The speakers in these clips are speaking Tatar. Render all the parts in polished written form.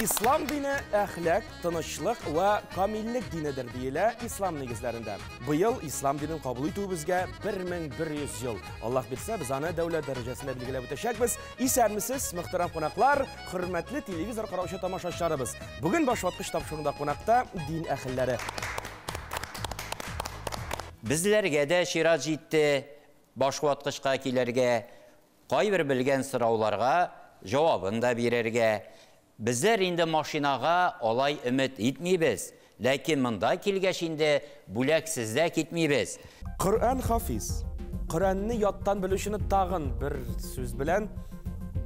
Ислам дине әхлак, тынычлык вә камиллек динедер диелә ислам нигезләрендә. Быел ислам динен кабул итүебезгә 1100 ел. Аллаһ бирсә, без аны дәүләт дәрәҗәсендә билгеләп үтәчәкбез. Исәнмесез, мөхтәрәм кунаклар, хөрмәтле телевизор караучы тамашачыларыбыз. Бүген Башваткыч тапшыруында кунакта дин әһелләре. Безләргә дә чират җитте башваткычка килергә, кайбер белгән сорауларга җавабын да бирергә. Безләр инде машинага алай өмет итмибез, ләкин монда килгәч инде бүләксез дә китмибез. Коръән хафиз. Коръәнне яттан белүчене тагын бер сүз белән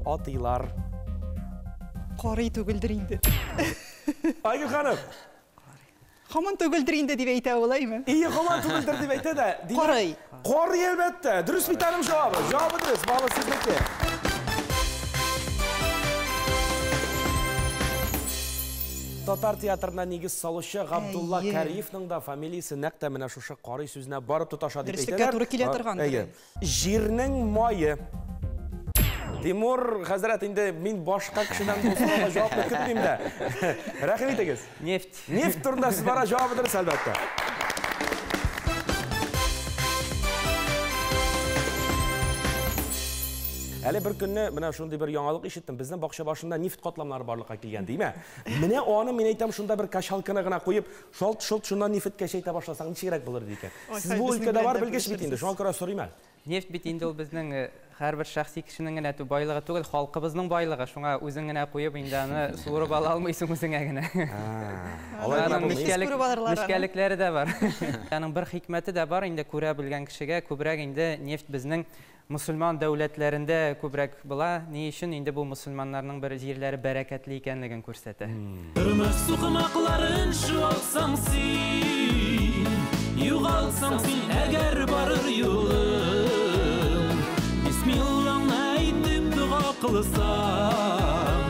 атыйлар. Карый түгелдер инде. Айгөл ханым. Хаман түгелдер инде дип әйтә ул, әйме? Ие, хаман түгелдер дип әйтә дә. Карый. Карый, әлбәттә. Дөрес бит аның җавабы. Җавабы дөрес, балы сезнеке. Татар театрына нигез салучы Габдулла Кариевның да фамилиясе нәкъ тә менә шушы карый сүзенә барып тоташа дип әйтәләр. Дөреслеккә туры килә торган. Әйе. Җирнең мае. Тимур хәзрәт, инде мин башка кешедән бу сорауга җавапны көтмим дә. Рәхим итегез. Нефть. Нефть турында сүз бара, җавабы дөрес, әлбәттә. Әле бер көнне менә шундый бер яңалык ишеттем. Безнең бакча башында нефть катламнары барлыкка килгән, димә. Менә аны мин әйтәм, шунда бер качалканы гына куеп, шалт-шолт шуннан нефть кәчәйтә башласаң, ничегрәк булыр ди икән. Сез бу өлкәдә бар белгеч бит инде, шуңа күрә сорыйм әле. Нефть бит инде ул безнең һәрбер шәхси кешенең генә байлыгы түгел, халкыбызның байлыгы. Шуңа үзең генә куеп инде аны суырып ала алмыйсың үзеңә генә. Алай гына булмый. Нечкәлекләре дә бар. Аның бер хикмәте дә бар инде, күрә белгән кешегә күбрәк инде нефть безнең мусульман дәүләтләрендә күбрәк була. Ни өчен инде бу мусульманнарның бер җирләре бәрәкәтле икәнлеген күрсәтә. Тормыш сукмакларын шуалсаң син, югалсаң син, әгәр барыр юлың, бисмиллаңны әйтеп дога кылсаң,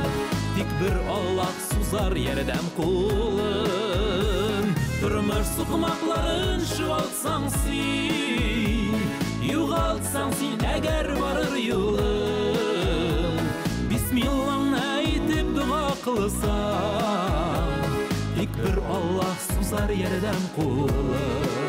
тик бер Аллаһ сузар ярдәм кулын. Тормыш сукмакларын шуалсаң син, югалтсаң син, әгәр барыр юлың, бисмиллаңны әйтеп дога кылсаң, тик бер Аллаһ сузар ярдәм кулын.